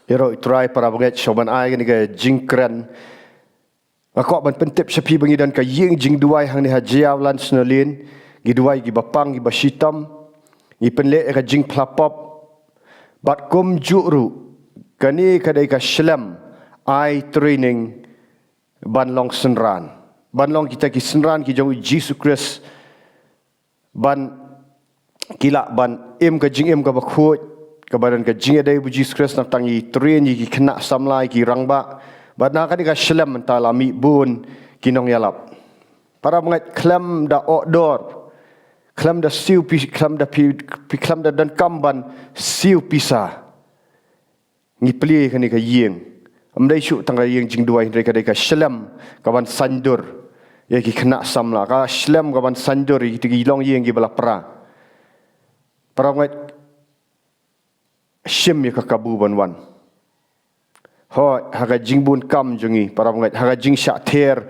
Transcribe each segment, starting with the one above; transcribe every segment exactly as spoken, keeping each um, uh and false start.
Ïaroh ïa u Trai para bangeit, shuh ban ai kane ka jingkren. Nga kwah ban pyntip sha phi ba ngi don ka ïing jingduwai hangne ha Jaïaw Lansonalane, ngi duwai kiba pang kiba shitom, ngi pynleh ïa ka jingphla pop. Bad kumjuh ruh, kane ka dei ka shlem, ai training, ban long synran. Ban long kita ki synran ki jong u Jisu Khrist. Ban ki lah ban im ka jingim kaba khuid, kaba don ka jingïadei bad u Jisu Khrist, nangta tang ngi train ïa ki khynnah samla, ïa ki rangbah. Bad na kane ka shlem mynta la mih bun ki nongïalap. Para bangeit, khlem da ohdor, khlem da siew pi-, khlem da pi-, pi-, khlem da donkam ban siew pisa. Ngi plie kane ka ïing. Ym dei shuh tang ka ïing jingduwai, hynrei ka dei ka shlem kaban saiñdur ïa ki khynnah samla, ka shlem kaban saiñdur ïa kito ki longïing kiba la pra. Para bangeit, shim ïa ka kabu ban wan. Hooid, ha ka jingbun kam jong ngi, para bangeit, ha ka jingshah ther,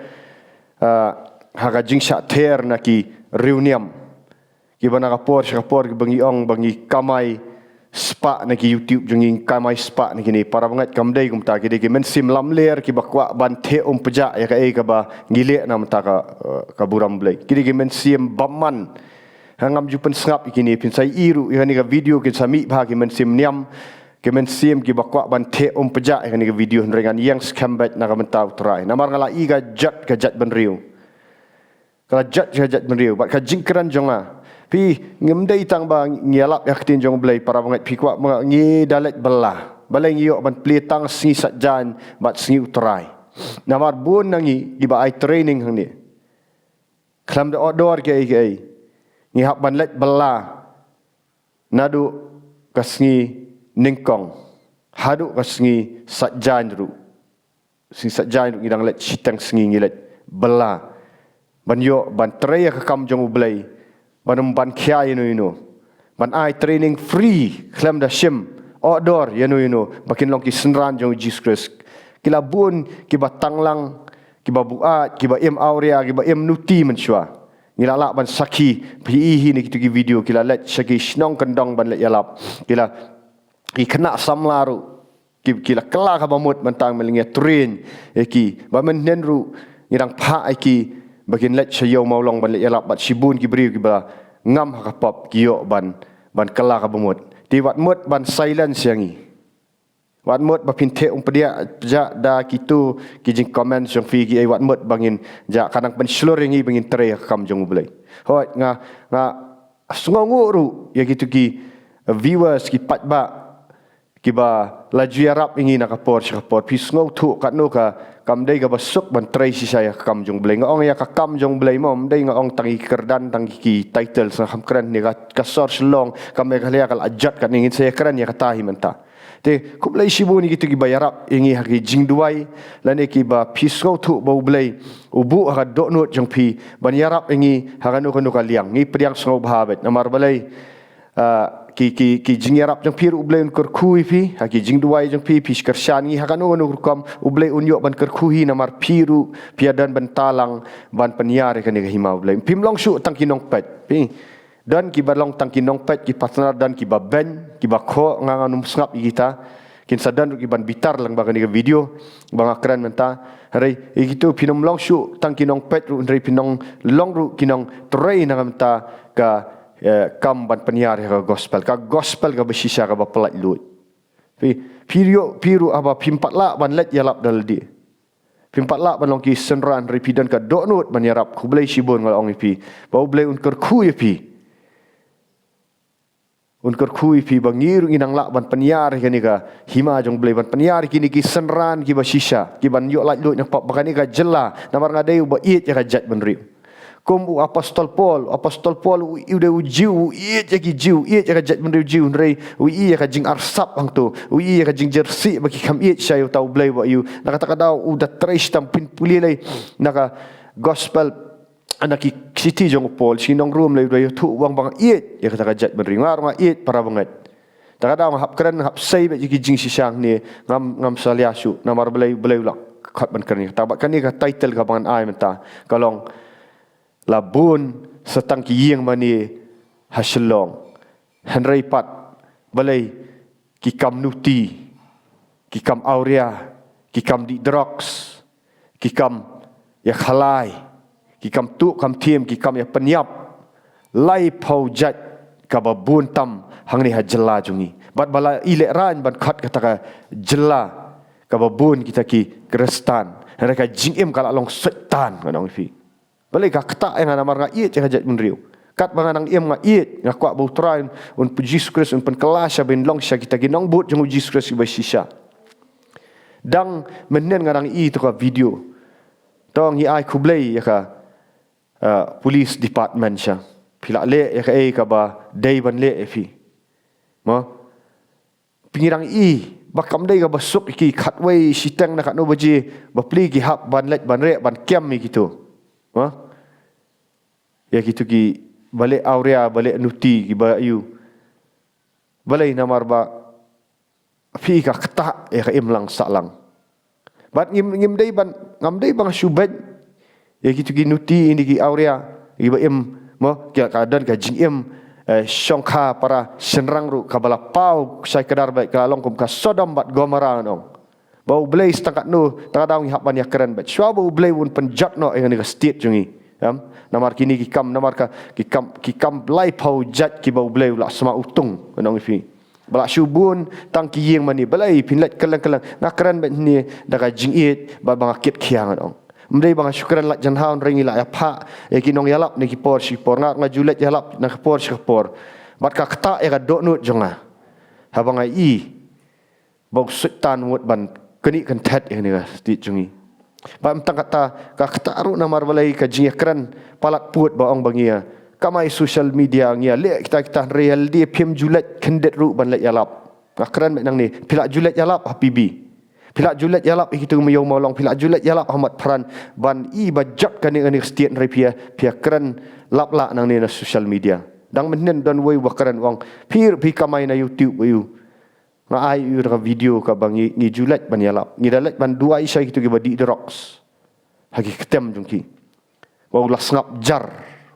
ah, ha ka jingshah ther na ki riewniam. Kiba na ka por sha ka por kiba ngi ong ba ngi kamai spah na ki YouTube jong ngi, kamai spah na kine, para bangeit, kam dei kumta. Ki dei ki mynsiem lamler kiba kwah ban theh um pjah ïa kaei kaba ngi leh na bynta ka, eh, ka burom Blei. Ki dei ki mynsiem bymman. Ha, ngam ju pynsngap ïa kine, phin sa ïohi ruh ïa kane ka video, kin sa mih bha ki mynsiem niam, ki mynsiem kiba kwah ban theh um pjah ïa kane ka video, hynrei ngan ïeng skhem beit na ka bynta u Trai. Namar nga la i ka jot ka jaitbynriew. Ka la jot ka jaitbynriew, bad ka jingkren jong nga. Phi, ngim dei tang ba ngi ïalap ïa ka ktien jong u Blei, para bangeit, phi kwah ba ngi da leit bylla. Balei ngi ïoh ban plie tang sngi Saitjaiñ bad sngi u Trai? Namar bun na ngi kiba ai training hangne, khlem da ohdor kaei kaei, ngi hap ban leit bylla. Naduh ka sngi nyngkong haduh ka sngi Saitjaiñ ruh. Sngi Saitjaiñ ruh ngi dang leit shiteng sngi, ngi leit bylla. Ban ïoh ban trei ïa ka kam jong u Blei. Ban ym ban khia ïano ïano. Ban ai training free, khlem da shim ohdor ïano ïano, ba kin long ki synran jong u Jisu Khrist. Ki la bun kiba tang lang, kiba buaid, kiba im awria, kiba im nuti mynshuwa. Ngi la lah ban sakhi, phi ïohi na kito ki video, ki la leit sha ki shnong kyndong ban leit ïalap. Ki la, ki khynnah samla ruh, ki, ki la kylla kaba mut ban tang, mynlyngngoh train ïa ki. Ba mynhynnin ruh ngi dang phah ïa ki ba kin leit sha Ïew Mawlong ban leit ïalap bad shibun ki briew kiba ngam ha ka pop, ki ïoh ban, ban kylla kaba mut. Te wat mut ban silence ïa ngi. Wat mut ba phin theh um pdiah, pjah da kito ki jingcomment jong phi kiei, wat mut ba ngin jah, ka nang pynshlur ïa ngi ba ngin trei ïa ka kam jong u Blei. Hooid, nga, nga sngewnguh ruh ïa kito ki viewers, ki paidbah kiba la ju ïarap ïa ngi na ka por sha ka por. Phi sngewthuh katno ka, kam dei kaba suk ban trei shisha ïa ka kam jong u Blei. Nga ong ïa ka kam jong u Blei mo, ym dei nga ong tang ïa ki kyrdan, tang ïa ki title, sngewbha kren ne ka, ka sor Shillong, ka Meghalaya ka la jot katne, ngin sa ïakren ïa kata hi mynta. Te khublei shibun ïa kito kiba ïarap ïa ngi ha ki jingduwai, lane kiba phi sngewthuh ba u Blei u buh ha ka dohnud jong phi ban ïarap ïa ngi ha kano kano ka liang. Ngi pdiang sngewbha beit namar balei, ah, ki, ki, ki jingïarap jong phi ruh u Blei un kyrkhu ïa phi, ha ki jingduwai jong phi, phi kyrshan ïa ngi ha kano kano ka rukom, u Blei un ïoh ban kyrkhu hi namar phi ruh phi ïadon bynta lang ban pynïar ïa kane ka hima u Blei. Phim long shuh tang ki nongpeit. Phi Don kiba long tang ki nongpeit, ki partner, don kiba beiñ, kiba khoh, nga ngan ym sngap ïa kita. Kin sa don ruh kiban bitar lang ba kane ka video ba nga kren mynta. Hynrei ïa kito phin ym long shuh tang ki nongpeit ruh, hynrei phin ym long ruh ki nongtrei na ka bynta ka, eh, kam ban pynïar ïa ka gospel. Ka gospel kaba shisha kaba pyllait luid. Phi, phi ruh, phi ruh haba phim pat lah ban leit ïalap da lade. Phim pat lah ban long ki synran, hynrei phi don ka dohnud ban ïarap. Khublei shibun nga la ong ïa phi ba u Blei un kyrkhu ïa phi. Un kyrkhu ïa phi ba ngi ruh ngin nang lah ban pynïar ïa kane ka hima jong u Blei, ban pynïar ïa kine ki synran kiba shisha, kiban ïoh laitluid na ka pop, ba kane ka jylla. Namar nga dei uba ïeit ïa ka jaitbynriew. Kum u Apostol Paul, u Apostol Paul u, u dei u Jiw, u ïeit ïa ki Jiw, u ïeit ïa ka jaitbynriew Jiw, hynrei u ïeit ïa ka jingarsap hangto, u ïeit ïa ka jingjyrsieh ba ki kham ïeit sha uta u Blei ba ïeit. Na kata ka daw u da trei shitom, phin pule lei na ka gospel, na ki shithi jong u Paul sha ki nong Rom lei, u da ïathuh u ong ba nga ïeit ïa kata ka jaitbynriew, nga ruh nga ïeit para bangeit. Kata ka daw nga hap kren, nga hap sei beit ïa ki jingshisha hangne, ngam, ngam salia shuh namar balei, balei u la khot ban kren ïa kata. Bad kane ka title kaba ngan ai mynta ka long, la bun sa tang ki ïing mane ha Shillong, hynrei pat balei ki kam nuti, ki kam awria, ki kam dih drugs, ki kam ïa khalai, ki kam tuh kam thiem, ki kam ïa pynïap. Laiphew jait kaba bun tam hangne ha jylla jong ngi. Bad ba la i lehraiñ ban khot kata ka jylla kaba bun kita ki Khristan. Hynrei ka jingim ka la long Soitan, ngan ong ïa phi. Balei ka ktah ïa nga namar nga ïeit ïa ka jaitbynriew. Katba nga nang im nga ïeit, nga kwah ba U Trai un, U Jisu Khrist un pynkylla sha ban long sha kita ki nongbud jong U Jisu Khrist kiba shisha. Dang mynhynnin nga dang i to ka video. To ngi ai khublei ïa ka, uh, police department sha. Phi la leh ïa kaei kaba dei ban leh ïa phi. Mo? Phi ngi dang i ba kam dei kaba suk ïa ki, khatwei shiteng na katno baje bapli ki hap ban leit ban reh ban kem ïa kito. Ha? Ïa kito kiba leh awria, ba leh nuti, kiba ïoh. Balei? Namar ba phi ka ktah ïa ka imlang sahlang. Bad ngim, ngim dei ban, ngam dei ban shu beit ïa kito ki nuti, ïa kito ki awria, kiba im, mo, ki ka don ka jingim, eh, shongkha para shynrang ruh kaba la paw shai kdar beit, ka la long kum ka Sodom bad Gomorrah, ngan ong. Ba U Blei sa tang katno, tang ka daw ngi hap ban ïakren beit. Shuwa ba U Blei un pynjot noh ïa kane ka state jong ngi. Em? Namar kine ki kam, namar ka, ki kam, ki kam laiphew jait kiba U Blei u la sma utung, ngan ong ïa phi. Ba la shu bun tang ki ïing mane, balei phin leit kylleng kylleng? Nga kren beit hangne da ka jingïeit bad ba nga kit khia, ngan ong. Ym dei ba nga shu kren lait janhaw, hynrei ngi la ïa phah ïa ki nongïalap na ki por shi por. Nga, nga ju leit ïalap na ka por shi ka por. Bad ka ktah ïa ka dohnud jong nga haba nga i ba u Soitan u mut ban knieh kynthet ïa kane ka state jong ngi. Bad ym tang kata, ka ktah ruh namar balei ka jingïakren palat pud ba ong ba ngi ïa kamai social media, ngi ïa leh kita kita, hynrei ïalade phim ju leit khyndiat ruh ban leit ïalap. Nga kren beit nangne, phi la ju leit ïalap ha P B? Phi la ju leit ïalap ïa kito ki maïaw mawlong? Phi la ju leit ïalap ha Motphran ban i ba jot kane kane ka state, hynrei phi ïa, phi ïakren lap lah nangne na social media? Dang mynhynnin don uwei uba kren, u ong, phi ruh phi kamai na YouTube, u Nga ai ïa u da ka video kaba ngi, ngi ju leit ban ïalap. Ngi da leit ban duwai sha kito kiba dih drugs ha ki kyntem jong ki. Ba u la sngap jar,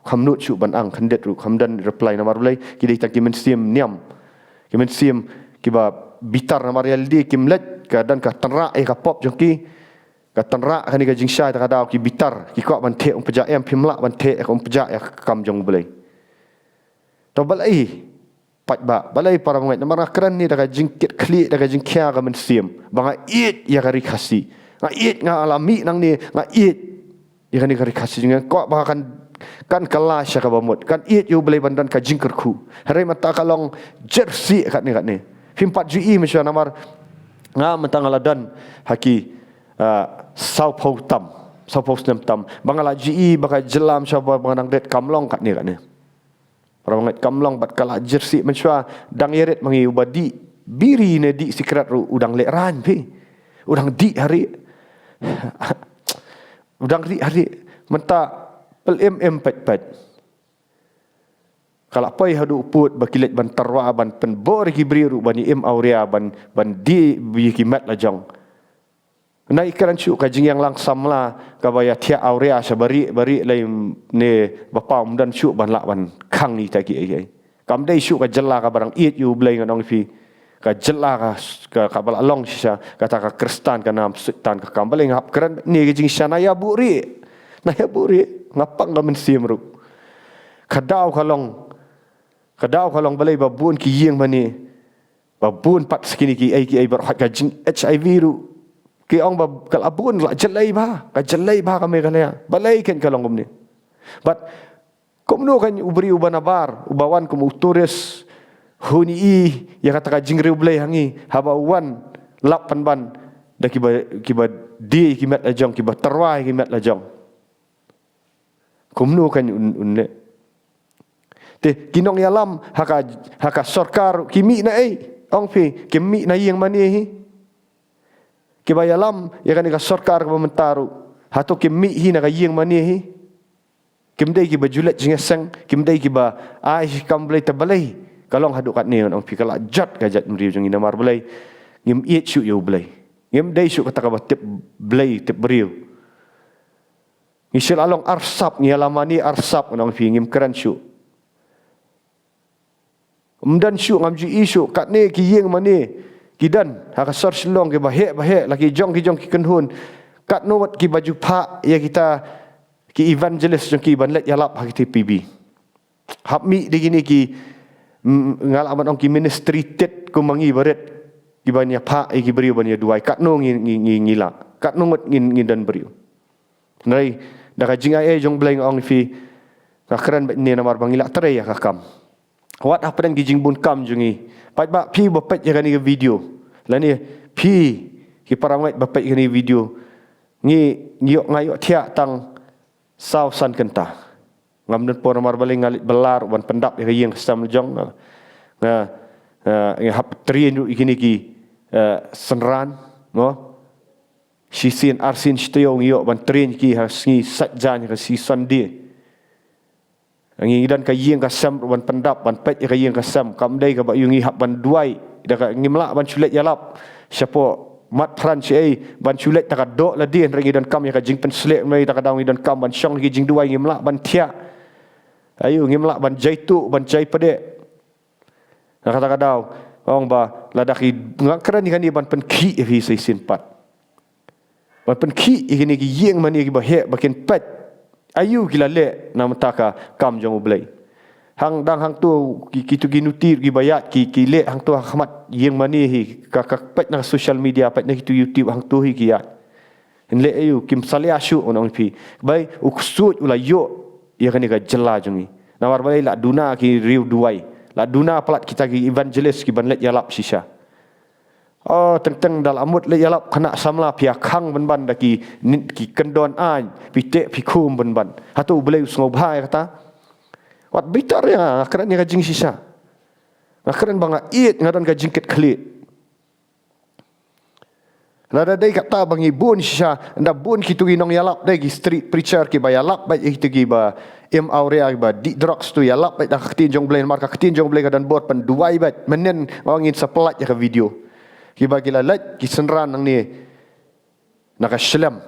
kham nud shuh ban ang khyndiat ruh, kham don reply. Namar balei? Ki dei tang ki mynsiem niam, ki mynsiem kiba bitar. Namar ïalade kim leit, ka don ka tynrah ïa ka pop jong ki. Ka tynrah kane ka jingshai, ta ka daw ki bitar, ki kwah ban theh Umpjah. Em, phim lah ban theh ïa ka Umpjah, ïa ka kam jong U Blei. To balei? Paidbah, balei para bangeit? Namar nga kren ne da ka jingkit khlieh, da ka jingkhia ka mynsiem ba nga ïeit ïa ka Ri Khasi. Nga ïeit, nga la mih nangne, nga ïeit ïa kane ka Ri Khasi. Nga kwah ba kan, kan kylla sha kaba mut, kan ïeit ïa U Blei ban don ka jingkyrkhu. Hynrei mynta ka long jersey katne katne. Phim pat ju i mynshuwa, namar nga mynta nga la don ha ki, ah, sawphew tam, sawphew snem tam ba nga la ju i ba ka jylla mynshuwa ba nga nang rit kam long katne katne. Para bangeit, kam long bad ka la jersey mynshuwa. Dang ïarit ma ngi, uba dih biri ne dih sikret ruh u dang lehraiñ phi. U dang dih ha rieh. U dang dih ha rieh. Mynta pyllun em peit peit. Ka la poi haduh pud ba ki leit ban tyrwa, ban pynbor ïa ki briew ruh ban ïa im awria, ban, ban die ïa ki met la jong. Nai kren shuh ka jingïalang samla kaba ïa thiah awria sha barieh barieh lei ne ba paw, ym don shuh ban lah ban khang ïa kita kiei kiei. Kam dei shuh ka jylla kaba dang ïeit ïa U Blei, ngan ong ïa phi. Ka jylla ka, ka, kaba la long shisha kata ka Khristan, ka nam Soitan ka kam. Balei nga hap kren ne ka jingshaniah? Ïa buhrieh. Na ïa buhrieh, nga pang ka mynsiem ruh. Ka daw ka long, ka daw ka long balei ba bun ki ïing mane, ba bun pat sa kine kiei kiei baroh, ka jing H I V ruh. Ki ong ba ka la bun, la jyllei bha, ka jyllei bha ka Meghalaya. Balei kan ka long kumne? Bad kumno kan u briew uba nabar, uba wan kum u tourist, hun i ïa kata ka jingriewblei ha ngi, haba u wan lap pynban da kiba, kiba die ki met la jong, kiba tyrwa ki met la jong. Kumno kan un, un leh? Te ki nongïalam ha ka, ha ka sorkar ki mih na ei? Ong phi, ki mih na ïing mane hi. Kiba ïalam ïa kane ka sorkar kaba mynta ruh, hato ki mih hi na ka ïing mane hi? Kim dei kiba ju leit jingïaseng, kim dei kiba ai shi kam Blei, te balei ka long haduh katne? Ngan ong phi, ka la jot ka jaitbynriew jong ngi. Namar balei? Ngim ïeit shuh ïa U Blei. Ngim dei shuh kata kaba tip Blei tip briew. Ngi shu la long arsap, ngi ïalam mane arsap, ngan ong phi, ngim kren shuh. Ym don shuh, ngam ju i shuh katne ki ïing mane, ki don ha ka sor Shillong kiba heh ba heh, la ki jong ki jong ki kynhun. Katno wat kiba ju phah ïa kita ki evangelist jong ki ban leit ïalap ha kita P B. Hap mih da kine ki, mm, nga lah ban ong ki ministry tit kum ma ngi barit, kiban ïa phah ïa ki briew ban ïa duwai. Katno ngi, ngi, ngi, ngi lah. Katno ngut ngi, ngi don briew. Hynrei da ka jingai ei jong U Blei nga ong ïa phi, nga kren beit ne namar ba ngi lah trei ïa ka kam. Wat hapdeng ki jingbun kam jong ngi. Paidbah phi ba peit ïa kane ka video, lane phi ki para ngeit ba peit ïa kane ka video, ngi, ngi ïoh, nga ïoh thiah tang saw san kynta. Ngam don por namar balei nga leit bylla ruh ban pyndap ïa ka ïing ka sem jong nga. Nga, nga, nga hap train ruh ïa kine ki, eh, synran, mo. Shisien arsien shi taïew ngi ïoh ban train ki ha sngi Saitjaiñ, ha sngi Sunday. Ngi don ka ïing ka sem ruh ban pyndap, ban peit ïa ka ïing ka sem. Kam dei kaba ïoh ngi hap ban duwai. Da ka ngim lah ban shu leit ïalap shapoh Mat Phran shi ei, ban shu leit da ka doh lade, hynrei ngi donkam ïa ka jingpynshlur, hynrei da ka daw ngi donkam ban shong ki jingduwai, ngim lah ban thiah. Aïu, ngim lah ban jai tuh, ban jai pdeng. Na kata ka daw, ong ba lada ki, nga kren ïa kane ban pynkhih ïa phi sa shisien pat. Ban pynkhih ïa kine ki ïing mane kiba heh ba kin peit. Aïu ki la leh na bynta ka kam jong U Blei. Hang dang hangto ki, kito ki nuti kiba ïaid ki, ki leh hangto ha khmat ïing mane hi, ka, ka peit na ka social media, peit na kito YouTube hangto hi ki ïaid. Kin leh aïu, kim salia shuh, ngan ong ïa phi. Bai, u ksuid u la ïoh ïa kane ka jylla jong ngi. Namar balei, la duna ki riew duwai. La duna palat kita ki evangelist kiban leit ïalap shisha. Oh, teng teng da la mut leit ïalap khynnah samla phi ïa khang pynban da ki, ki kyndon aiñ, phi teh phi khum pynban. Hato U Blei u sngewbha ïa kata? Wat bitar ïa nga, nga kren ïa ka jingshisha. Nga kren ba nga ïeit, nga don ka jingkitkhlieh. Lada dei kata ba ngi bun shisha, nda bun kito ki nongïalap dei ki street preacher kiba ïalap beit ïa kito kiba im awria, kiba dih drugs, to ïalap beit da ka ktien jong U Blei, namar ka ktien jong U Blei ka don bor pynduwai beit. Mynnin nga ong ngin sa pynlait ïa ka video. Kiba ki la leit ki synran nangne na ka shlem.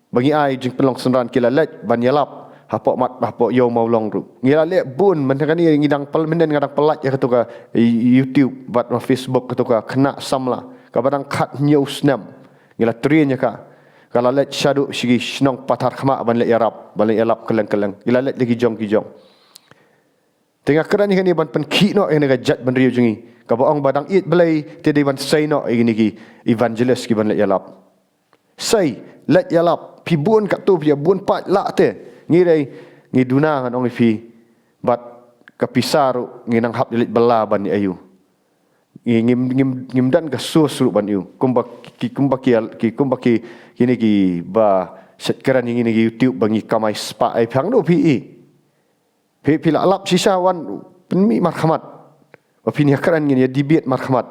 Ba ngi ai jingpynlong synran ki la leit ban ïalap hapoh Mat, hapoh Ïew Mawlong ruh. Ngi la leh bun, mynta kane ngi dang pyn-, mynnin nga dang pynlait ïa kato ka, eh, YouTube bad ma Facebook, kato ka khynnah samla kaba dang khathynñiew snem. Ngi la train ïa ka. Ka la leit shaduh sha ki shnong pathar khmah ban leit ïarap, ban leit ïalap kylleng kylleng. Ngi la leit la ki jong ki jong. Te nga kren ïa kane ban pynkhih noh ïa kane ka jaitbynriew jong ngi. Kaba ong ba dang ïeit Blei, te dei ban sei noh ïa kine ki evangelist kiban leit ïalap. Sei, leit ïalap, phi bun katto, phi ïa bun paid lah te. Ngi dei, ngi duna, ngan ong ïa phi. Bad ka pisa ruh ngi nang hap ïa leit bylla ban ïa aïu. Ngi, ngim, ngim, ngim don ka source ruh ban aïu. Kumba ki, kumba ki, ki, kumba ki, kine kiba shait kren ïa kine ki YouTube ba ngi kamai spah, ai phi hangno phi ïohi. Phi, phi la lap shisha, wan pynmih markhmat. Ba phin ïa kren, ngin ïa debate markhmat.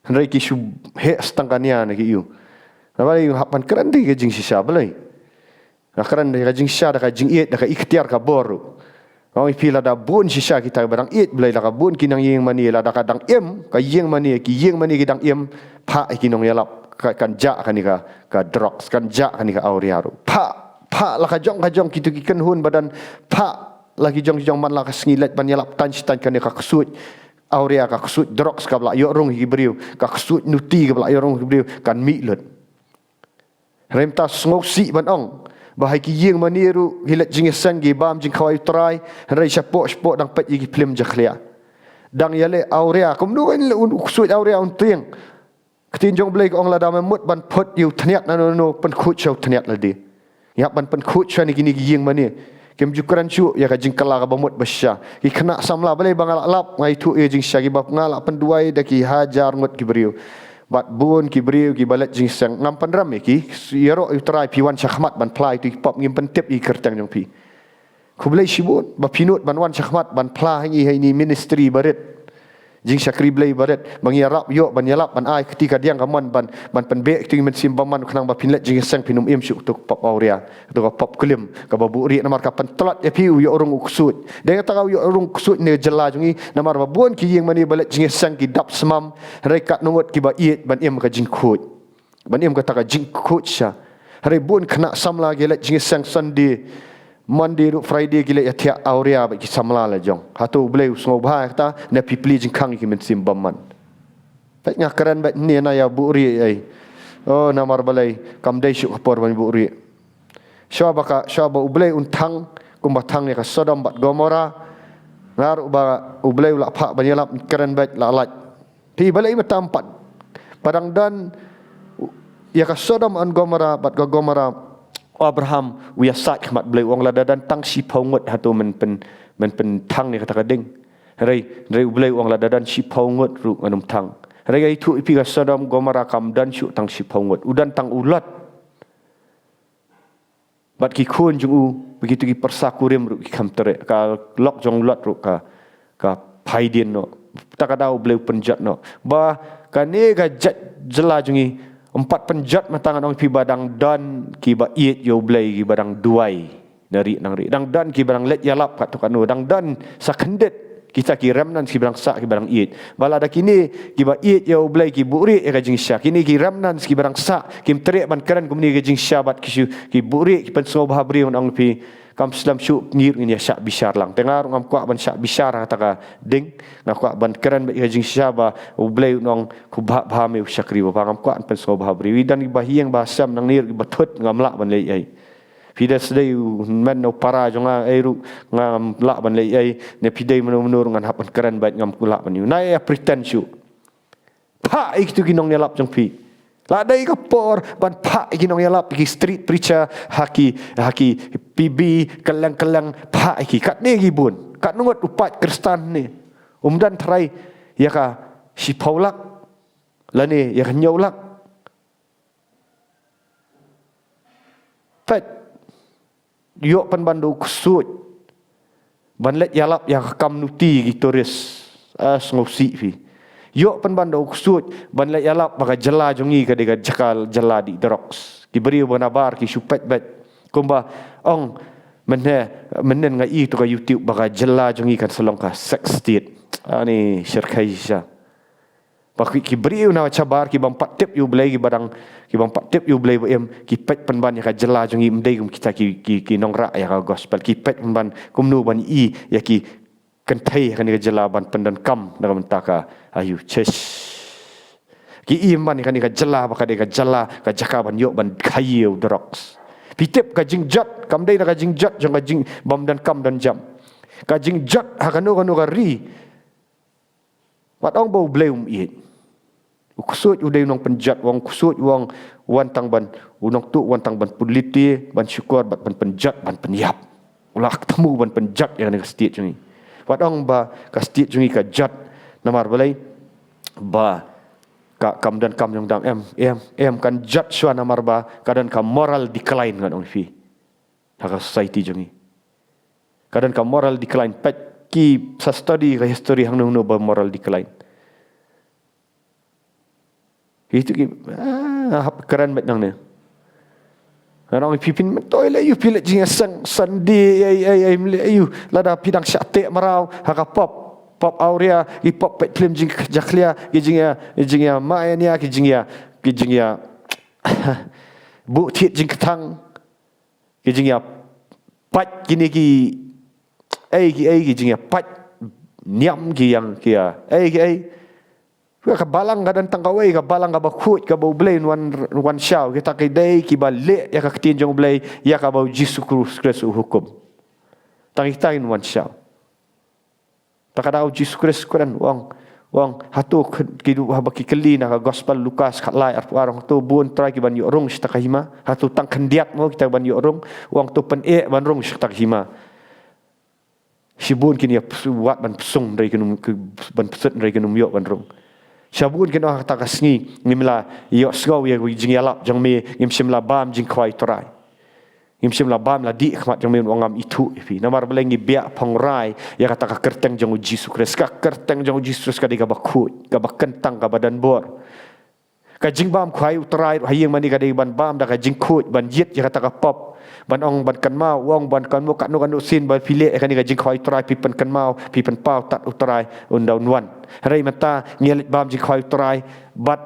Hynrei ki shu heh stang ka nia na ki aïu. Namar ïa hap ban kren da ka jingshisha Blei. Nga kren da ka jingshisha, da ka jingïeit, da ka iktiar ka bor ruh. Nga ong ïa phi, lada bun shisha kita ba dang ïeit Blei, lada ka bun ki nongïing mane, lada ka dang im ka ïing mane, ki ïing mane ki dang im, phah ïa ki nongïalap, ka, kan jah kane ka, ka drugs, kan jah kane ka awria ruh. Phah, phah la ka jong ka jong kito ki kynhun ba don, phah la ki jong ki jong, man la ka sngi leit ban ïalap tang shi tang kane ka ksuid awria, ka ksuid drugs kaba la ïoh rung ïa ki briew, ka ksuid nuti kaba la ïoh rung ïa ki briew, kan mih lut. Hynrei mynta sngewsih ban ong ba ha ki ïing mane ruh ki leit jingïaseng, ki bam jingkhawai U Trai, hynrei shapoh shapoh dang peit ïa ki phlim jakhlia. Dang ïaleh awria, kumno kan leh un u ksuid awria un tieng. Ka ktien jong U Blei ka ong lada me mut ban put ïa u thñiat nano nano, pynkhuid sha u thñiat lade. Ngi hap ban pynkhuid sha kine ki ïing mane. Kim ju kren shuh ïa ka jingkylla kaba mut ba shisha. Ki khynnah samla, balei ba nga la lap, nga ïathuh ïa ka jingshisha, kiba nga la pynduwai da ki hajar ngut ki briew. Bad bun ki briew kiba leit jingïaseng, ngam pynrem ïa ki, ïaroh ïa U Trai, phi wan shakhmat ban phla ïa kito ki pop, ngim pyntip ïa ki kyrteng jong phi. Khublei shibun ba phi nud ban wan shakhmat ban phla ha ngi, ha ine i ministry barit, jingshakri Blei barit, ba ngi ïarap ïoh ban ïalap, ban ai kti kadiang kamon, ban, ban pynbeh kti mynsiem bymman, khnang ba phin leit jingïaseng phin ym im shuh kato ka pop awria, kato ka pop klim kaba buhrieh, namar ka pyntlot ïa phi u ïoh rung u ksuid. Dei kata ka u ïoh rung u ksuid ne jylla jong ngi, namar ba bun ki ïing mane ba leit jingïaseng ki dap smam, hynrei katno ngut kiba ïeit ban im ka jingkhuid. Ban im kata ka jingkhuid shisha. Hynrei bun khynnah samla ki leit jingïaseng Sunday, Monday ruh Friday ki leit ïathiah awria bad ki samla la jong. Hato U Blei u sngewbha ïa kata, ne phi plie jingkhang ïa ki mynsiem bymman? Peit nga kren beit hangne na ïa buhrieh ei. Oh, namar balei kam dei shuh ka por ban buhrieh. Shuwa ba ka, shuwa ba U Blei un thang, kumba thang ïa ka Sodom bad Gomora. Nga ruh ba U Blei u la phah ban ïalap, kren beit la lait. Te balei mynta ym pat. Ba dang don ïa ka Sodom and Gomora bad ka Gomora, Abraham u ïasaid khmat Blei, u ong lada don tang shiphew ngut hato men pyn, men pynthang ïa kata ka ding. Hynrei, hynrei U Blei u ong lada don shiphew ngut ruh ngan ym thang. Hynrei nga ïathuh ïa phi, ka Sodom Gomora kam don shuh tang shiphew ngut. U don tang u Lot bad ki khun jong u, bad kito ki pyrsa kurim ruh ki kham treh. Ka lok jong u Lot ruh ka, ka phai dien noh. Kata ka daw U Blei u pynjot noh. Ba kane ka jait jylla jong ngi, ym pat pynjot mynta, ngan ong ïa phi ba dang don kiba ïeit ïa U Blei, kiba dang duwai na rieh na rieh. Dang don kiba dang leit ïalap katto katno. Dang don sa khyndiat kita ki remnants kiba dang sah, kiba dang ïeit. Ba lada kine kiba ïeit ïa U Blei ki buhrieh ïa ka jingshisha, kine ki remnants kiba dang sah kim treh ban kren kumne ka jingshisha bad ki shu, ki buhrieh, ki pynsngewbha briew, ngan ong ïa phi, kam slem shuh ngi ruh ngin ïa shah bishar lang. Te nga ruh ngam kwah ban shah bishar ha kata ka ding. Nga kwah ban kren beit ïa ka jingshisha ba U Blei un ong, khublei bha me u shakri babha. Ngam kwah ban pynsngewbha briew. Ki don kiba ïeng ba sem nangne ruh, kiba thut, ngam lah ban leh ei. Phi da sdei u hynmen u para jong nga ei ruh, ngam lah ban leh ei. Ne phi dei mano mano ruh, ngan hap ban kren beit, ngam lah ban ïoh. Nai ïa pretend shuh. Phah ïa kito ki nongïalap jong phi. La dei ka por ban phah ïa ki nongïalap, ki street preacher, ha ki, ha ki P B, kylleng kylleng, phah ïa ki. Katne ki bun. Katno ngut u paid Khristan ne, um don tharai ïa ka shiphew lak lane ïa ka hynñiew lak. Peit. Ïoh pynban da u ksuid ban leit ïalap ïa ka kam nuti, ki tourist. Ah, sngewsih phi. Ïoh pynban da u ksuid ban leit ïalap ba ka jylla jong ngi ka dei ka jaka jylla dih drugs. Ki briew ba nabar ki shu peit beit. Kumba ong mynne, mynne nga i to ka YouTube ba ka jylla jong ngi kan sa long ka sex state. Ani shyrkhei shisha. Ba ki, ki briew na shabar, ki bym pat tip ïa U Blei, ki ba dang, ki bym pat tip ïa U Blei ba im, ki peit pynban ïa ka jylla jong ngi, ym dei kum kita ki, ki, ki nongrah ïa ka gospel, ki peit pynban kumno ban i ïa ki kynthei ha kane ka jylla ban pyndonkam na ka bynta ka aïu, chesh. Ki i pynban ïa kane ka jylla ba ka dei ka jylla, ka jaka ban ïoh ban khaïi ïa u drugs. Phi tip ka jingjot, kam dei na ka jingjot jong ka jing, bym donkam donjam. Ka jingjot ha kano kano ka ri. Wat ong ba U Blei um ïeit. U ksuid u dei u nongpynjot, u ong ksuid u ong wan tang ban, u nongtuh wan tang ban pynlynti, ban shukor, bad ban pynjot, ban pynïap. U la thmu ban pynjot ïa kane ka state jong ngi. Wat ong ba ka state jong ngi ka jot, namar balei? Ba ka kam donkam jong dam, em, em, em, kan jot shuwa namar ba ka don ka moral decline, ngan ong ïa phi. Ha ka society jong ngi ka don ka moral decline. Peit, ki sa study ka history hangno hangno ba moral decline. Itu ki, ah, hap kren beit nangne. Ngan ong ïa phi, phin myntoi leh aïu, phi leh jingïaseng Sunday ei ei ei, ym leh aïu. Lada phi dang shah teh mraw ha ka pub, pub awria, ki pub peit phlim jingjakhlia, ki jingïa, ki jingïamai nia, ki jingïa, ki jingïa buh thied jingkthang. Ki jingïa pait kine ki ei ki ei, ki jingïa pait niam ki ïang ki ïa ei ki ei. Ka balang ka don tang kawei, ka balang kaba khuid, kaba U Blei un wan, wan shaw. Kita ki dei kiba leh ïa ka ktien jong U Blei, ïa kaba U Jisu Khrist u hukum. Tang kita kin wan shaw. Ta ka daw U Jisu Khrist u kren, u ong, u ong, hato ki, ki duh haba ki kylli na ka gospel Lukas khatlai arphew ar, u ong, hato bun trai ki ban ïoh rung sha kata ka hima? Hato tang khyndiat mo kita ban ïoh rung? U ong, to pyneh ban rung sha kata ka hima. Shibun kin ïa psu-, wad ban psung, hynrei kin ym, ki, ban psut, hynrei kin ym ïoh ban rung. Shibun kin ong ha kata ka sngi, ngim la ïohsngew ïa ka jingïalap jong me, ngim shym la bam jingkhawai U Trai. Ngim shym la bam la dih khmat jong me, u ong ngam ithuh ïa phi. Namar balei? Ngi biang phong rai ïa kata ka kyrteng jong U Jisu Khrist. Ka kyrteng jong U Jisu Khrist ka dei kaba khuid, kaba kyntang, kaba don bor. Ka jingbam khawai U Trai ruh ha ïing mane ka dei ban bam da ka jingkhuid, ban ïit ïa kata ka pop, ban ong ban kynmaw, u ong ban kynmaw katno katno sien ba phi leh ïa kane ka jingkhawai U Trai, phi pynkynmaw, phi pynpaw tad U Trai un da un wan. Hynrei mynta ngi leit bam jingkhawai U Trai bad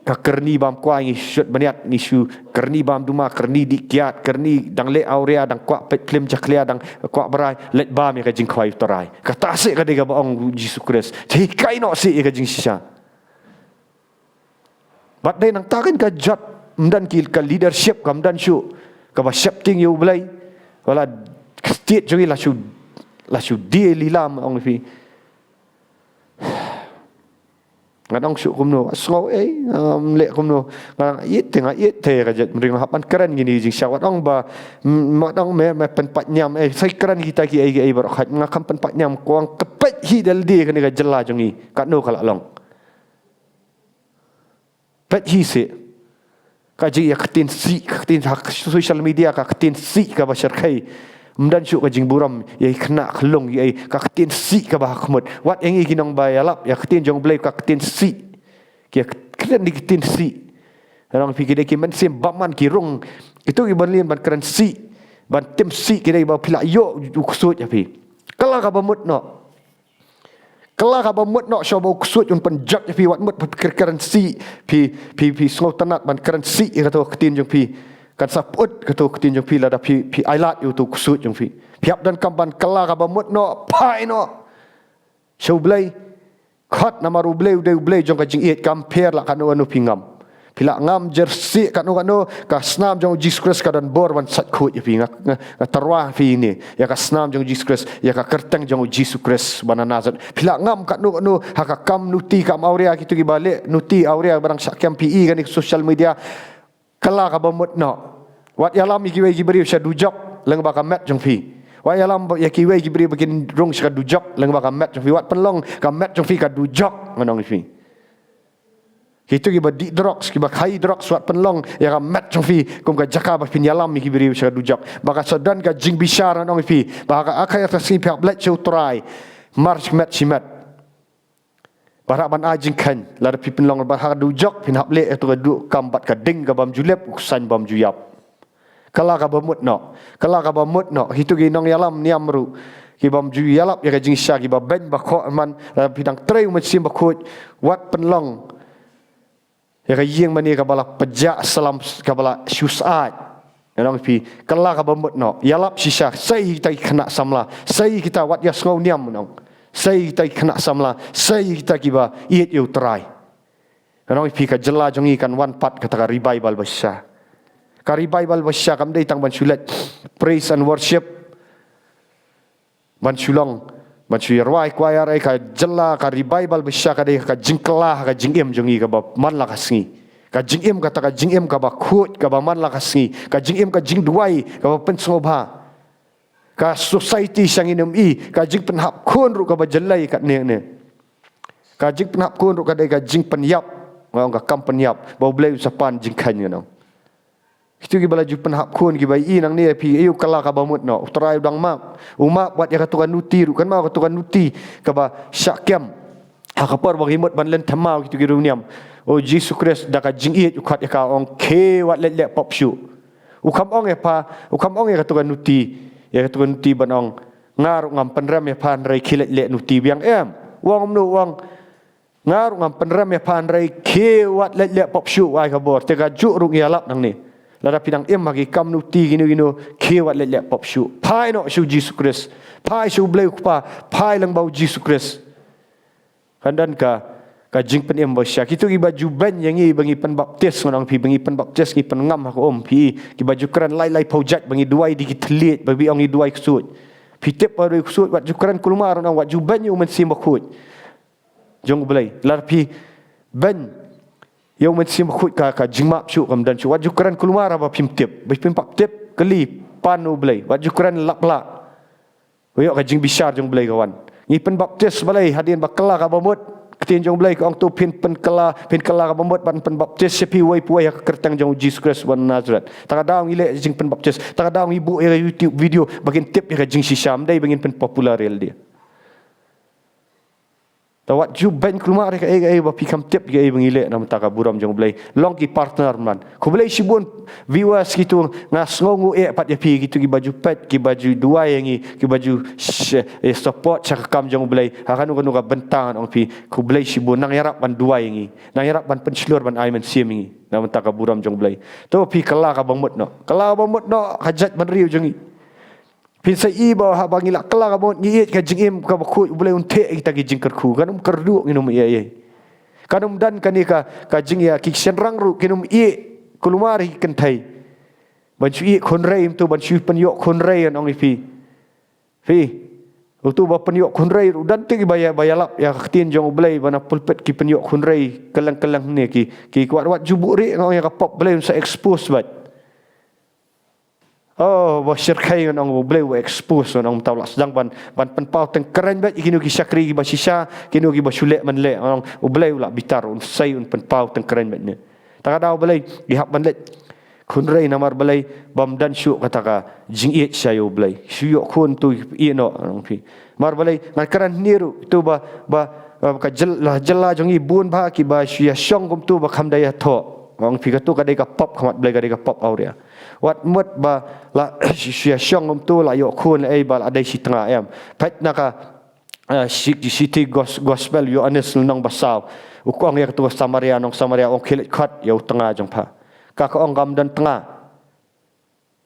ka kyrni bam kwai, ngi shu bniat, ngi shu kyrni bam duma, kyrni dih kiad, kyrni dang leh awria, dang kwah peit phlim jakhlia, dang kwah brai, leit bam ïa ka jingkhawai U Trai. Kata seh ka dei kaba ong U Jisu Khrist. Te hikai noh seh ïa ka jingshisha. Bad dei nangta kan ka jot, ym don ki ka leadership, kam don shuh kaba sheptieng ïa U Blei. Wat la state jong ngi la shu, la shu die lilam, ong phi. Ngan ong shuh kumno, sngew ei, ngam leh kumno. Nga ïeit te, nga ïeit te ka jaitbynriew, nga hap ban kren kine ki jingshisha. Wat ong ba, mm, wat ong me, me pynpait niam, eh, sa kren kita kiei kiei baroh, nga kam pynpait niam, kong ka peit hi da lade kane ka jylla jong ngi katno ka la long. Peit hi seh. Ka jingïaktien sih, ka ktien ha social media, ka ktien sih kaba shyrkhei. Ym don shuh ka jingburom ïa ki khynnah khyllung, ïa ka ktien sih kaba ha khmut. Wat ïa ngi ki nongïalap ïa ka ktien jong U Blei, ka ktien sih. Ki ktien, ki ktien sih. Ngan ong phi, ki dei ki mynsiem bymman, ki rung. Kito ki ban leh ban kren sih, ban tim sih, ki dei ba phi lah ïoh u ksuid ïa phi. Kylla kaba mut noh. Kylla kaba mut noh, shuh ba u ksuid un pynjot ïa phi, wat mut phi kren sih, phi, phi, phi sngewtynnat ban kren sih ïa kato ka ktien jong phi. Kan sa pyut kato ka ktien jong phi lada phi, phi ailad ïa uto u ksuid jong phi. Phi hap donkam ban kylla kaba mut noh, phai noh sha U Blei. Khot namar U Blei u dei U Blei jong ka jingïeit, kam pher la kano kano phi ngam. Phi la ngam jersey kano kano, ka snam jong U Jisu Khrist ka don bor ban sait khuid ïa phi. Nga, nga, nga tyrwa phi ne ïa ka snam jong U Jisu Khrist, ïa ka kyrteng jong U Jisu Khrist ba na Nasareth. Phi la ngam kano kano ha ka kam nuti, kam awria, kito kiba leh nuti awria ba dang shah kem, phi i kane ka social media. Kylla kaba mut noh. Wat ïalam ïa kiwei ki briew sha dujok lyngba ka met jong phi. Wat ïalam ïa kiwei ki briew ba kin rung sha ka dujok lyngba ka met jong phi. Wat pynlong ka met jong phi ka dujok, ngan ong ïa phi. Kito kiba dih drugs, kiba khaïi drugs, wat pynlong ïa ka met jong phi kum ka jaka ba phin ïalam ïa ki briew sha ka dujok. Ba ka sa don ka jingbishar, ngan ong ïa phi, ba ha ka, ha ka sngi phi hap leit sha U Trai mar shimet shimet. Bad hap ban ai jingkheiñ, lada phi pynlong, bad ha ka dujok phin hap leh ïa kato ka duh kam bad ka ding ka bym ju lip, u ksuid bym ju ïap. Kylla kaba mut noh. Kylla kaba mut noh. Kito ki nongïalam niam ruh, ki bym ju ïalap ïa ka jingshisha, kiba beiñ bakhoh man, lada phi dang trei U Mynsiem Bakhuid, wat pynlong ïa ka ïing mane kaba la pjah slem, kaba la shu syaid. Ngan ong ïa phi, kylla kaba mut noh. Ïalap shisha, sa ïa kita ki khynnah samla, sa ïa kita, wat ïa sngew niam, ngan ong. Sa ïa kita ki khynnah samla, sa ïa kita kiba ïeit ïa U Trai. Ngan ong ïa phi, ka jylla jong ngi kan wan pat kata ka revival ba shisha. Ka revival ba shisha kam dei tang ban shu leit praise and worship, ban shu long, ban shu ïarwai kwai ïarwai. Ka jylla, ka revival ba shisha ka dei ka jingkylla ha ka jingim jong ngi kaba man la ka sngi. Ka jingim kata, ka jingim kaba khuid, kaba man la ka sngi. Ka jingim, ka jingduwai kaba pynsngewbha. Ka society sha ngi nym i, ka jingpynhap khun ruh kaba jyllei katne ne. Ka jingpynhap khun ruh ka dei ka jingpynïap. Nga ong, ka kam pynïap ba U Blei u sa pan jingkheiñ, ngan ong. Kito kiba la ju pynhap khun, kiba i nangne ïa phi, ïa u, kylla kaba mut noh. U Trai u dang map. U map wat ïa kato ka nuti ruh, kynmaw, kato ka nuti kaba shah kem. Ha ka por ba ngi mut ban lynthamaw, kito ki riewniam, U Jisu Khrist da ka jingïeit u khot ïa ka, ong, khie wat leit leh pop shuh. U kham ong ïa pha, u kham ong ïa kato ka nuti, ïa kato ka nuti ban ong, nga ruh ngam pynrem ïa pha, hynrei khie leit leh nuti biang, em. U ong kumno? U ong, nga ruh ngam pynrem ïa pha, hynrei khie wat leit leh pop shuh, u ai ka bor. Te kajuh ruh ngi ïalap nangne. Lada phi dang im ha ki kam nuti kino kino, khie wat leit leh pop shuh. Phai noh sha U Jisu Khrist. Phai sha U Blei U Kpa. Phai lyngba U Jisu Khrist. Kan don ka, ka jingpynim ba shisha. Kito kiba ju beiñ ïa ngi ba ngi pynbaptis, ngan ong ïa phi, ba ngi pynbaptis, ngi pynngam ha ka um, phi, kiba ju kren lai lai phew jait, ba ngi duwai da ki thylliej, ba ngi ong ngi duwai ksuid. Phi tip ba duwai ksuid, wat ju kren kulmar, ngan ong, wat ju beiñ ïa U Mynsiem Bakhuid jong U Blei. Lada phi beiñ ïa U Mynsiem Bakhuid, ka, ka jingmap shuh kam don shuh. Wat ju kren kulmar haba phim tip. Ba phim pat tip, kylli, pan U Blei. Wat ju kren lap lap. Ïoh ka jingbishar jong U Blei ka wan. Ngi pynbaptis balei? Hadien ba kylla kaba mut. Ka ktien jong U Blei ka ong, to phin pynkylla, phin kylla kaba mut ban pynbaptis ïa phi uwei pa uwei ha ka kyrteng jong U Jisu Khrist uba na Nasareth. Te ka daw ngi leh jingpynbaptis, te ka daw ngi buh ïa ka YouTube video ba kin tip ïa ka jingshisha, ym dei ba ngin pynpopular ïa lade. Te wat ju beiñ kulmar ïa kaei kaei ba phi kham tip, ïa kaei ba ngi leh na ka bynta ka burom jong U Blei. Long ki partner man. Khublei shibun viewers, kito nga sngew nguh eh pat ïa phi, kito kiba ju peit, kiba ju duwai ïa ngi, kiba ju sh-, eh, support sha ka kam jong U Blei ha kano kano ka bynta, ngan ong ïa phi, khublei shibun. Nang ïarap ban duwai ïa ngi, nang ïarap ban pynshlur, ban ai mynsiem ïa ngi na ka bynta ka burom jong U Blei. To phi kylla kaba mut noh, kylla kaba mut noh ha ka jaitbynriew jong ngi. Phin sa i ba haba ngi la kylla kaba mut, ngi ïeit ka jingim kaba khuid, U Blei un theh ïa kita ki jingkyrkhu. Kan ym kyrduh, ngin ym ïa ïa. Kan ym don kane ka, ka jingïa, ki shynrang ruh kin ym ïeh kulmar ïa ki kynthei ban shu ïeh khun rei, kumto ban shu pynïoh khun rei, ngan ong ïa phi. Phi, uto ba pynïoh khun rei ruh don te kiba ïa, ba ïalap ïa ka ktien jong U Blei, ba na pulpit ki pynïoh khun rei kylleng kylleng ne ki, ki wat wat ju buhrieh, ngan ong ïa ka pop Blei un sa expose bad. Oh, ba shyrkhei, ngan ong, U Blei u expose, ngan ong, mynta u lah sdang ban, ban pynpaw tyngkrein bad ïa kino ki shakri kiba shisha, kino kiba shu leh man leh, ngan ong, U Blei u lah bitar, un sei un pynpaw tyngkrein bad ne. Ta ka daw balei ki hap ban leit khun rei? Namar balei? Bym don shuh kata ka jingïeit sha ïa U Blei. Shu ïoh khun to ïeh noh, ngan ong ïa phi. Namar balei? Ngan kren hangne ruh, to ba, ba, ba ka jyl-, la jylla jong ngi bun bha kiba shu ïa shong kumto ba kham da ïathoh. Ngan ong ïa phi, kato ka dei ka pop khmat Blei, ka dei ka pop awria. Wat mut ba la shu ïa shong kumto, la ïoh khun, la ei ba la dei shi tnga, em. Peit na ka, eh, shi-, shithi gos-, gospel Ïoannis lynnong ba saw. U ong ïa kato ka Samaria, nong Samaria, u ong, khie leit khot ïa u tnga jong pha. Ka ka ong kam don tnga.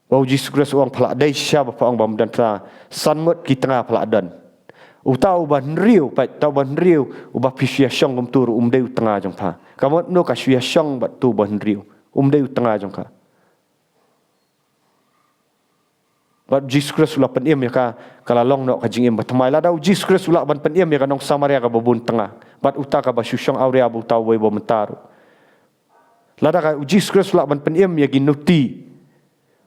Ba U Jisu Khrist u ong, pha lah dei shisha ba pha ong bym don tnga. San ngut ki tnga pha lah don. Uta uba hynriew, peit, uta uba hynriew uba phi shu ïa shong kumto ruh um dei u tnga jong pha. Ka mut no? Ka shu ïa shong bad uto uba hynriew, um dei u tnga jong ka. Bad U Jisu Khrist u la pynim ïa ka, ka la long noh ka jingim bathymmai. Lada U Jisu Khrist u lah ban pynim ïa ka nong Samaria kaba bun tnga bad uta kaba shu shong awria bad uta uwei ba mynta ruh. Lada ka U Jisu Khrist u lah ban pynim ïa ki nuti,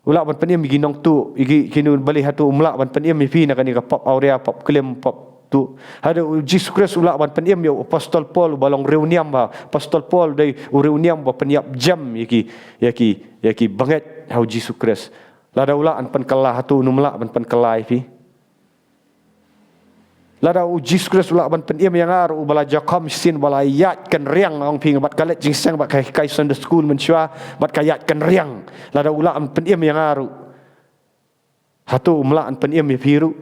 u lah ban pynim ïa ki nongtuh, ïa ki, kino, balei hato um lah ban pynim ïa phi na kane ka pop awria, pop klim, pop tuh? Hato U Jisu Khrist u lah ban pynim ïa u Apostol Paul uba long riewniam bha? Apostol Paul dei u riewniam ba pynïap jem ïa ki, ïa ki, ïa ki bangeit ha U Jisu Khrist. Lada u lah ban pynkylla, hato un ym lah ban pynkylla ïa phi? Lada U Jisu Khrist u lah ban pynim ïa nga ruh, uba la jakham shisien, uba la ïaid kynriang, ong ïa phi, bad ka leit jingïaseng, bad ka hikai Sunday school mynshuwa, bad ka ïaid kynriang, lada u lah ban pynim ïa nga ruh, hato um lah ban pynim ïa phi ruh?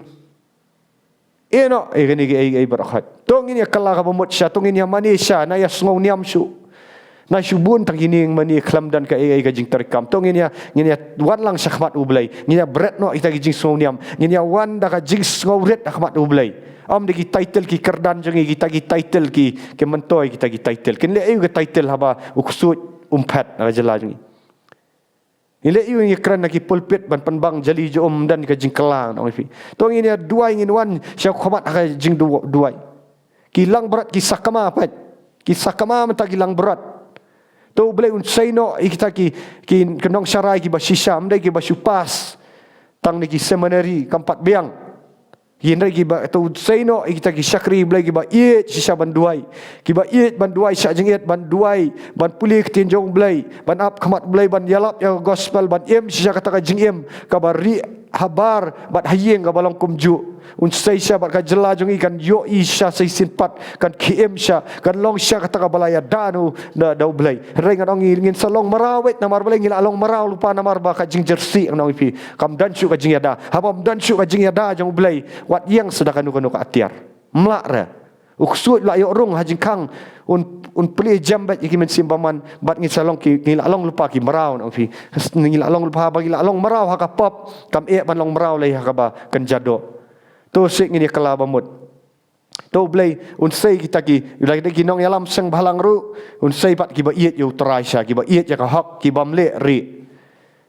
Ïeh noh ïa kine kiei kiei baroh khoit. To ngin ïa kylla kaba mut shisha, to ngin ïa mane shisha, na ïa sngewniam shuh. Na shu bun tang kine, ngin mane khlem don kaei kaei ka jingtrei kam. To ngin ïa, ngin ïa wan lang sha khmat U Blei, ngin ïa bret noh ïa kita ki jingsngewniam, ngin ïa wan da ka jingsngewrit ha khmat U Blei. Ym da ki title ki kyrdan jong ngi, kita ki title ki, ki myntoi kita ki title. Kin leh aïu ka title haba u ksuid um phet ha ka jylla jong ngi? Ngi leh aïu, ngi kren na ki pulpit ban pynbang jali jong um, ym don ka jingkylla, ngan ong ïa phi. To ngin ïa duwai, ngin wan sha khmat ha ka jingduwai. Ki langbrot, ki sakma, peit. Ki sakma mynta ki langbrot. To U Blei un sei noh ïa kita ki, ki, ki nongsharai kiba shisha, ym dei kiba shu pass tang na ki seminary, kam pat biang. Hynrei kiba, to sei noh ïa kita ki shakri Blei kiba ïeit shisha ban duwai. Kiba ïeit ban duwai shah jingit, ban duwai, ban pule ktien jong U Blei, ban ap khmat U Blei, ban ïalap ïa ka gospel, ban im shisha kata ka jingim kaba rieh habar bad ha ïing kaba long kumjuh. Un sei shisha bad ka jylla jong ngi kan ïohi shisha sa shisien pat, kan khie im shisha, kan long shisha kata kaba la ïada na, na, da U Blei. Hynrei ngan ong, ngin sa long mraw beit, namar balei? Ngi la long mraw lypa namar ba ka jingjyrsieh, ngan ong ïa phi. Kam don shuh ka jingïada. Haba ym don shuh ka jingïada jong U Blei, wat ïeng sa da kano kano ka atiar. Ym lah re. U ksuid u la ïoh rung ha jingkhang, un, un plie jem beit ïa ki mynsiem bymman, bad ngin sa long ki, ngi la long lypa ki mraw, ngan ong ïa phi. Ngi la long lypa, haba ngi la long mraw ha ka pop, kam eh ban long mraw lei ha kaba kynja doh. To shu ngin ïa kylla ba mut. To U Blei un sei kita ki, lada ki nongïalam seng bhalang ruh, un sei pat kiba ïeit ïa U Trai shisha, kiba ïeit ïa ka hok, ki bym leh rieh,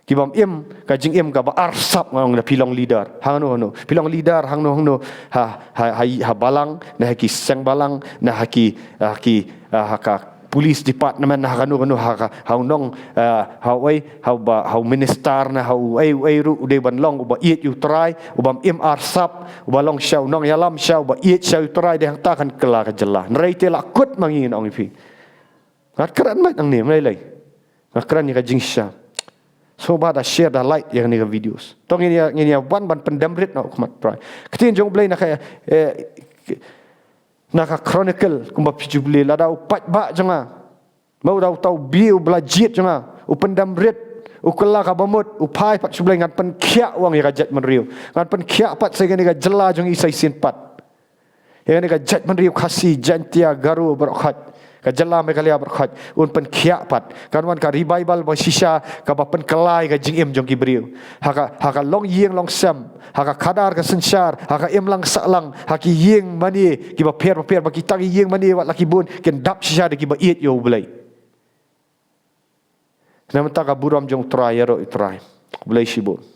ki bym im ka jingim kaba arsap, ngan ong, lada phi long leader hangno hangno, phi long leader hangno hangno, ha, ha, ha, ha balang, na ha ki seng balang, na ha ki, ha ki, ha ka police department, na ha kano kano, ha ka, ha u nong, ha uei, ha uba, ha u minister, na ha uei uei ruh, u dei ban long uba ïeit ïa U Trai, u bym im arsap, uba long shisha u nongïalam shisha, uba ïeit shisha ïa U Trai, dei hangta kan kylla ka jylla. Hynrei te la kut ma ngi, ngan ong ïa phi. Nga kren beit nangne, ym lei lei. Nga kren ïa ka jingshisha. Sngewbha da share, da like ïa kane ka videos. To ngin ïa, ngin ïa wan ban pyndem rit noh ha khmat U Trai. Ktien jong U Blei na ka, eh, na ka Chronicle, kumba phi ju pule, lada u paidbah jong nga, mo, lada uta u bie uba la jied jong nga, u pyndem rit, u kylla kaba mut, u phai pat sha U Blei, ngan pynkhiah, u ong, ïa ka jaitbynriew. Ngan pynkhiah pat sa ïa kane ka jylla jong ngi sa shisien pat. Ïa kane ka jaitbynriew Khasi, Jaiñtia, Garo baroh khoit. Ka jylla Meghalaya baroh khoit un pynkhiah pat. Kan wan ka revival ba shisha kaba pynkylla ïa ka jingim jong ki briew. Ha ka, ha ka longïing longsem, ha ka khadar ka synshar, ha ka imlang sahlang, ha ki ïing mane kiba pher bapher, ba kita ki ïing mane wat la ki bun kin dap shisha da kiba ïeit ïa U Blei. Namar kata ka burom jong U Trai, ïaroh ïa U Trai. Khublei shibun.